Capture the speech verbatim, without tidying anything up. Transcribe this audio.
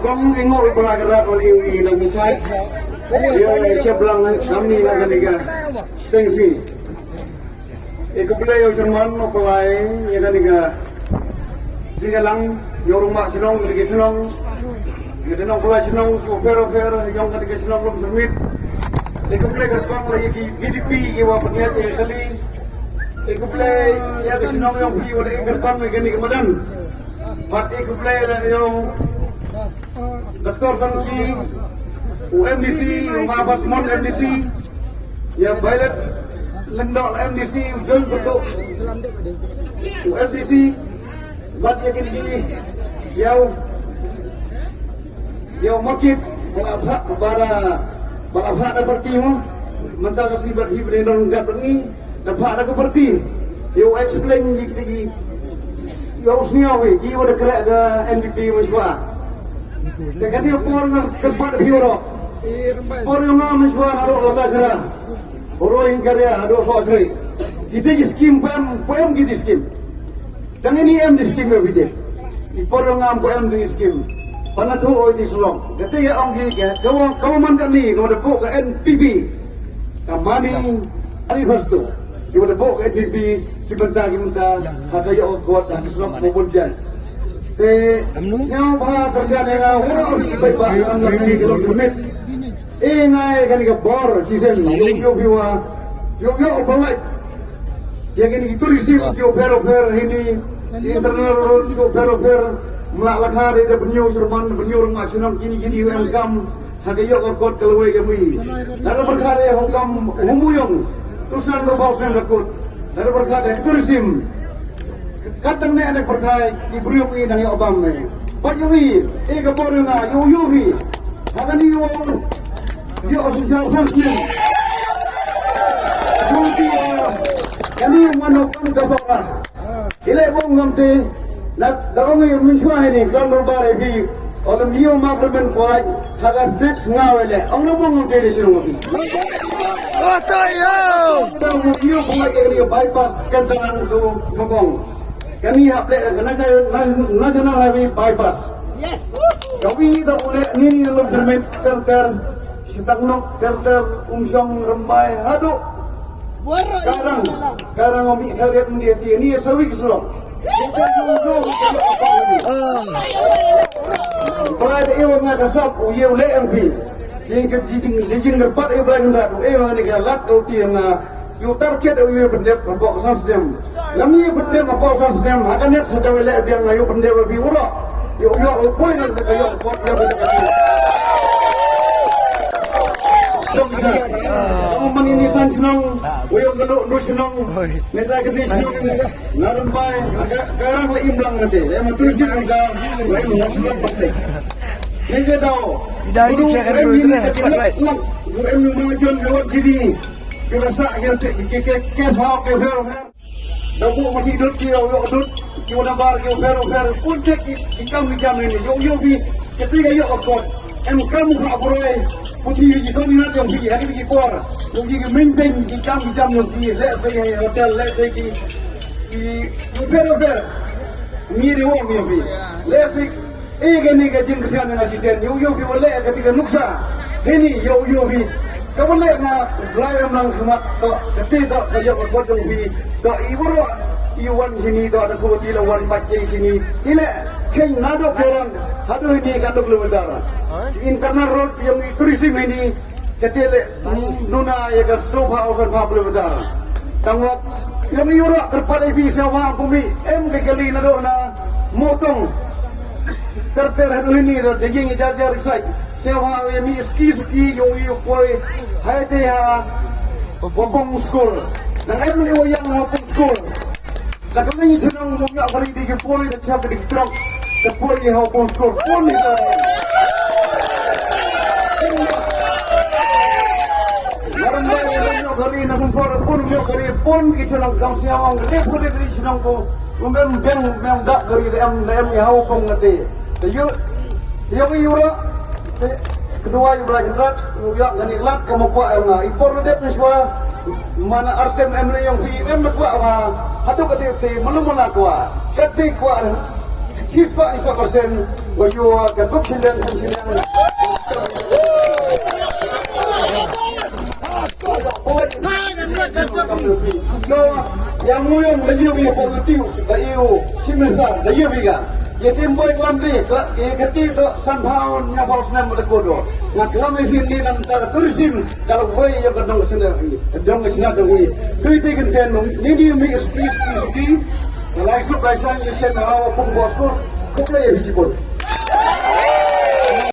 Ong i ngok i pala ka rat wan i wi nang i chai. Ïa i shaplang kamni na kane ka stengsi. I khublei ïa u chairman u palai ïa kane ka jingïalang ïa u rangbah shnong kane ka shnong. Ïa ki nongpalai shnong ki u pher u pher ïa kane ka shnong Lum Syrmit. I khublei kyrpang la ïa ki V D P ki wa pynïaid ïa ka kali. I khublei ïa ka shnong ïong phi wa da kyrpang ïa kane ka madan. Bad i khublei la ïa u Doctor Sangki, u M D C, u Mabas Mon M D C, ïa Violet Lyngdoh M D C, u John Kutuk, u M D C, bad ïa kini ki, ïa u, ïa u Makit, bala bha, bala, bala bha da parti mo, mynta ka sngi bad hi bad don gat bad ngi, da phah da ka parti. Ïa u explain ïa ki, ïa u sñiaw ïa ki wa da khreh ka N P P mynshuwa. Te kane ka por nga kyrpad ïa phi waroh. Por ïa nga mynshuwa naduh la ka sra. Baroh ïing ka ria haduh soh sri. Kita ki skim pem, pem kita ki skim. Tang ini em di skim ïa phi te. I por ïa nga em ko em di skim. Pana thu oi di sulok. Kata ïa ong ki ka, ka wa, ka wa man kani, ka wa da buh ka N P P. Ka mani, ani first tu. Ki wa da buh ka N P P, ki bynta, ki bynta, ha ka ïoh ka kot, ha ka sulok, ka bun jan. Te, sñiaw bha, kyrsian ïa nga, wa, ki bai ba, am, la, ki, ki, ki, ki, ki, E ngai kane ka bor, shisien, ïoh, ïoh, phi wa, ïoh, ïoh, pynlait. Ïa kine ki tourism, ki u pher u pher, hini, internal road, ki u pher u pher, mlak lakha de, da bynñiew sermon, bynñiew rangbah shnong, kine, kine, u em kam, ha ka ïoh ka kot ka lawei ka mih. Lada pyrkhat de, hong kam, hong muyong, tu san ka bor snem da kut. Lada pyrkhat de, tourism. Kat tang ne anak pyrthai, ki briew ki dang ïoh bam ne. Ba ïoh i, e ka bor ïoh nga, ïoh ïoh i. Ha kani ïoh, ïoh synshar sas ne. Ïoh i, ah, kani ïoh mano kam ka bor. Ile bong ngam te, na, da ong i mynshuwa ini, kan dorbar e bi, Ong lem ïoh ma pyrmen kwai, ha ka stage nga wele. Ong lem ong te de shnong. Oh, to ïoh. Tang ïoh kwai ïa kani bypass kan tang tu kabong. Kani hap le ka national, national highway bypass. Yes. Kawi da u le ni ni lem sermet ter ter. Sitang nok ter ter Umshong Rymbai haduh. Karang, karang umi khariat mudi ati ni sawi ki sulok. Kita yung yung kita apa ni? Para de ewa nga kasap u ye u le M P. King ke jijing jijing ngerpat e bla ngendrat u ewa ni ka lat u ti nga yu target u ye pendep bok san snem. Ngam ye pendep bok san snem ha ka net sa dawe le biang nga yu pendep bi uro. Yu yu u poi na ka yu pot ya ka. Dong sa. Kamu mani ni san senang. Wayang kena nu senang. Neta kena senang. Naran bai. Agak garang la imlang nanti. Yang matu sih agak. Wayang senang pakai. Neta daw. Ida ini kira kira tu ni. Wayang majon lewat sini. Kita sak kita kita kes hak kita. Da buh masi dud ki ïoh ïoh dud ki wa nabar ki u pher u pher un tek ki ki kam ki jam ni ïoh ïoh bi kete ka ïoh ka kot em kam u ha buroi puthi ïoh ki kon ïoh ïoh bi ha ki ki por ïoh ki ki maintain ki kam ki jam ïoh ki le se ki hotel le se ki ki u pher u pher ni ri wong ïoh bi le se E kane ka jingkyrsian nga shisien ïoh ïoh phi wa leh kata ka nuksa. Hini ïoh ïoh phi. Ka wa leh nga blai em lang khmat to kata to ka ïoh ka kot jong phi. To i waroh i wan sini to da ku ti la wan pat jeng sini. I leh kheiñ naduh Pherang haduh hini ka duk kilometer. Internal road ïong i tourism hini. Kata le nuna ïa ka sopha o sanpha kilometer. Tangwa ïong i ura kyrpad ai phi sawang pumi em ka kali naduh na Motong. Ter ter haduh hini da daging jar jar isai. Sawang ïa mi ski ski ïong i poi hai te ha Wapong School. Nang em ni wayang Wapong School. Ka kane ngi shnong mo ïa kari di ki poi da chap di ki trok. Ka poi ha pon skor pon ni ta. Laran ba ïa kari na sum por pon ïa kari pon ki shnong kam sia ong le pon di shnong ko. Ko mem beng mem dak kari da em da em ïa ha pon ngate. Te yu yu yu ra. Kedua ïa u Blai Kynrad, u ïa kane lad ka ma kwah ïa nga. I por la dep na shwa, mana artem em le ïong hi em na kwah ma. Hato kate te malu mana kwah. Kate kwah. Chispah isa persen wa yu ka buk chilen san chilen. Yo, yang nguyong da yu yu politik da yu simistar da yu biga. Ye tim boy lam di ka ye kati do somehow nya bos nem da kodo. Nga klam e hin ni nam ta tourism kalau boy yo ka dong sina dong sina dong i. Tui te kin ten ni ni mi speech speech. Lai su kai san ye sen ha wa pung bos ko. Ko play e bisi bol.